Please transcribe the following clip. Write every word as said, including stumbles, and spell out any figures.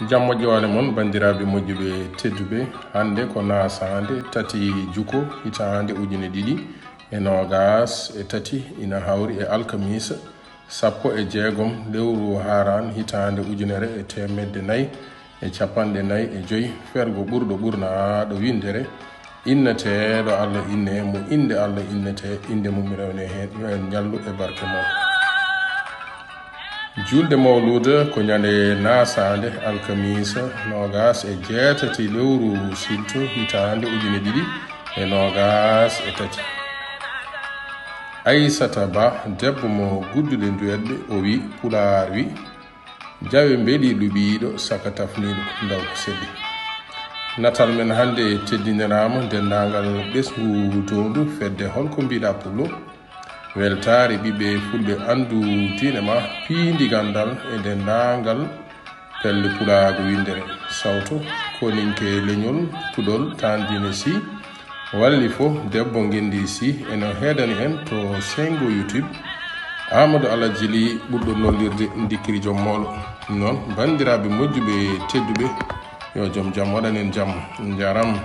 Jam moƴƴo wone mon, banndiraaɓe moƴƴuɓe tedduɓe. Hannde ko naasaande tati juko hitaande ujune ɗiɗi e noogaas e tati, ina hawri e alkamiisa sappo e jeegom lewru Haaraan hitaande ujunere e teemedde nayi e capanɗe nayi e joy. Fergo ɓurɗo ɓurnaaɗo winndere inneteeɗo Allah inne, mo innde Allah innetee, innde mum rewne heen. Yo en ñallu e barke mum. Juulde Mawluuda ko ñande naasaande, alkamiisa, noogaas e jeetati lewru silto hitaande ujune ɗiɗi e noogaas e tati. Aysata Ba, debbo mo gudduɗe nduwedɗe, o wi, Pulaar wi, jawe mbeɗi luɓiiɗo, saka tafniiɗo, ndaw ko selli. Natal men hannde teddiniraama denndaangal ɓesngu towndu fedde Holko Mbiɗa Pullo. Weltaare ɓiɓɓe fulɓe, anndu diine ma, piindi ganndal e denndaangal pelle pulaagu winndere. Sawto koninke leñol puɗol taan diine si, walli fo debbo ngenndi si, eno heedani en to senngo YouTube. Amadou Alhaji Ly ɓurɗo nollirde ndikkiri joom moolo. Noon, banndiraaɓe moƴƴuɓe tedduɓe, yo joom jam waɗan en jam. Njaram.